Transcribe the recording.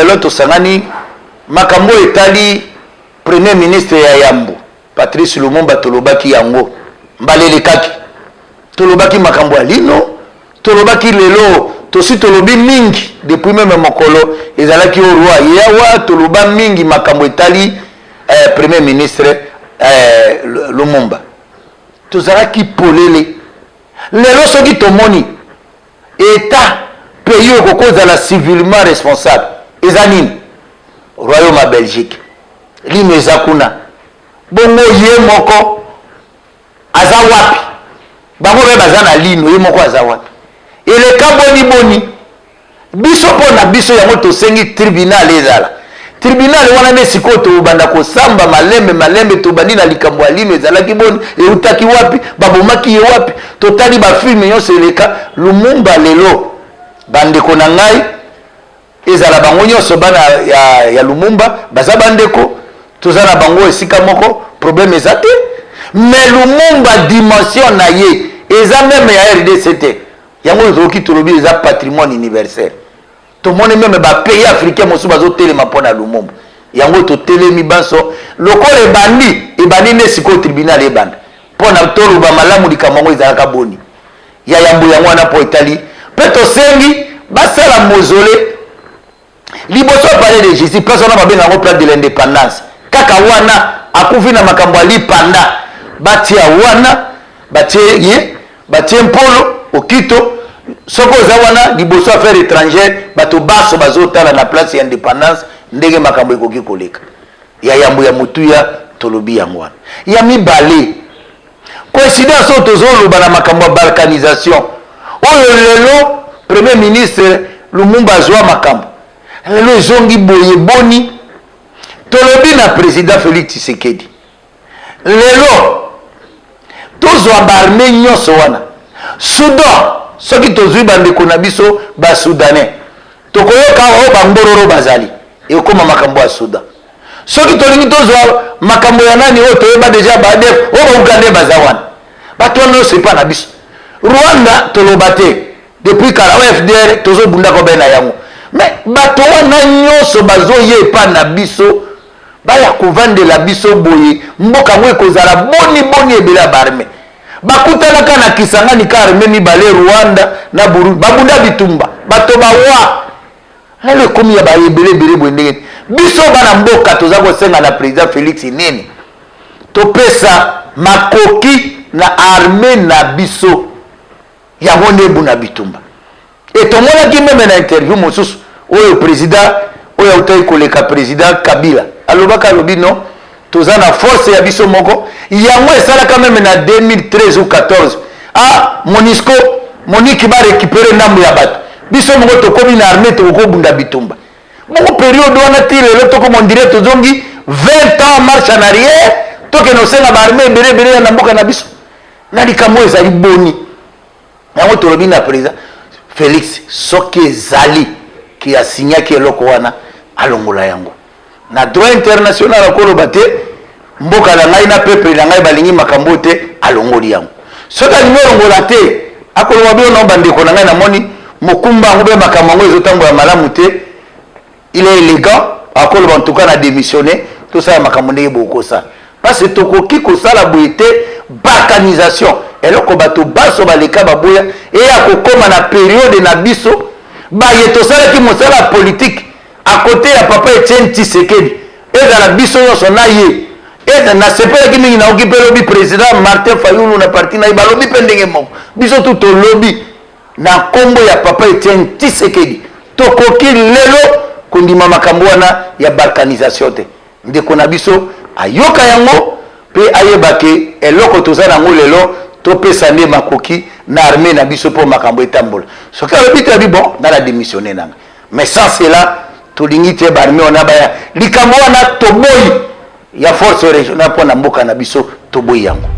Lelo tosangani makambo oyo etali Premier ministre ya yambo Patrice Lumumba. Tolobaki yango mbala elekaki, tolobaki makambo ya lino, tolobaki lelo, tosi tolobi mingi depuis même mokolo ezalaki o roi yawa. Toloba mingi makambo etali Premier ministre Lumumba, tozalaki polele. Lelo soki tomoni état pays oyo kokozala civilement responsable eza nini? Royaume ya Belgique, lino eza kuna. Bongo ye moko aza wapi? Bango mpe baza na lino, ye moko aza wapi? Eleka boni boni biso mpo na biso yango tosengi tribunal ezala. Tribunal wana nde sikoyo tobanda kosamba malembe malembe. Tobandi na likambo ya lino, ezalaki boni, eutaki wapi, babomaki ye wapi. Totali bafilms nyonso eleka Lumumba. Lelo bandeko na ngai, ezala bango nyonso bana ya Lumumba, baza bandeko, toza na bango esika moko, problème eza te. Mais Lumumba, dimension na ye eza même ya RDC te. Yango tokoki tolobi eza patrimoine universel. Tomoni même bapays africain mosusu bazotelema mpo na Lumumba. Yango totelemi banso lokola ebandi, ebandi nde sikoyo tribunal ebanda mpo na toloba malamu likambo yango ezalaka boni. Ya yambo yango wana mpo etali mpe tosengi basala mausolée liboso ya palais de justice, place wana babenga yango place de l'Indépendance. Kaka wana akufi na makambo ya lipanda, batia wana, batie ye, batie Mpolo Okito. Soki oza wana liboso affaire étrangère, bato baso bazotala na place ya Indépendance ndenge makambo ekoki koleka. Ya yambo ya motuya tolobi yango wana. Ya mibale, coïncidence oyo tozoloba na makambo ya balkanisation oyo, lelo Premier ministre Lumumba azwa makambo, lelo ezongi boye boni. Tolobi na président Félix Tshisekedi, lelo tozwa baarmée nyonso wana. Soudan, soki tozwi bandeko na biso Basoudanais, tokoyoka oyo bangororo bazali, ekóma makambo ya Soudan. Soki tolingi tozwa makambo ya nani oyo toyeba déjà, baADF oyo, Baugandais baza wana, bato wana nyonso epa na biso. Rwanda toloba te, depuis kala oyo FDR tozobundaka obe na yango. Mais bato wana nyonso bazoya epa na biso, baya kovandela biso boye, mboka yango ekozala boni boni? Ebele ya baarmée bakutanaka na Kisangani ka armée mibale, Rwanda na Burundi, babunda bitumba, bato bawa. Lelo ekomi ya baebele ebele boye, ndenge biso bana mboka toza kosenga na président Félix nini? Topesa makoki na armée na biso, yango nde ebuna bitumba. E tomonaki même na interview mosusu oyo président oyo autaki koleka, président Kabila, alobaka, alobi non, toza na force ya biso moko. Yango esalaka même na 2013 ou 14, ah, MONUSCO, MONUC barécupérer ndambo ya bato. Biso moko tokomi na armée, tokokobunda bitumba. Bongo période wana ti lelo tokoma, on dirait tozongi 20 ans marche en arrière. Tokende osenga baarmée ebele ebele ya na mboka na biso na likambo oyo ezali boni? Yango tolobi na président Félix, soki ezali ki asignaki eloko wana, alongola yango. Na droit international akoloba te mboka na ngai na peuple na ngai balingi makambo te, alongoli yango. Soki alingi olongola te, akoloba bino na bandeko na ngai, namoni mokumba yango mpe makambo yango ezotambola malamu te. Il est élégant, akoloba en tout cas na démissionné, tosala makambo ndenge bokosala, parce que tokoki kosala boye te. Balkanisation, eloko bato baso baleka baboya, eya kokóma na période na biso baye tosalaki mosala ya politike à côté ya papa Etienne Tshisekedi, ezala biso nyonso na ye. Nasepelaki mingi, naoki mpe lobi président Martin Fayulu na parti na ye balobi mpe ndenge moko. Biso tu tolobi na nkombo ya papa Etienne Tshisekedi, tokoki lelo kondima makambo wana ya balkanisation te. Ndeko na biso ayoka yango mpe ayeba ke eloko toza nango lelo, topesa nde makoki na armée na biso mpo makambo etambola. Soki alobi te, abi bon, nga na démissionné nanga. Mais sans cela, tolingi te baarmée wana baya. Likambo wana toboyi ya force régionale mpo na mboka na biso, toboyi yango.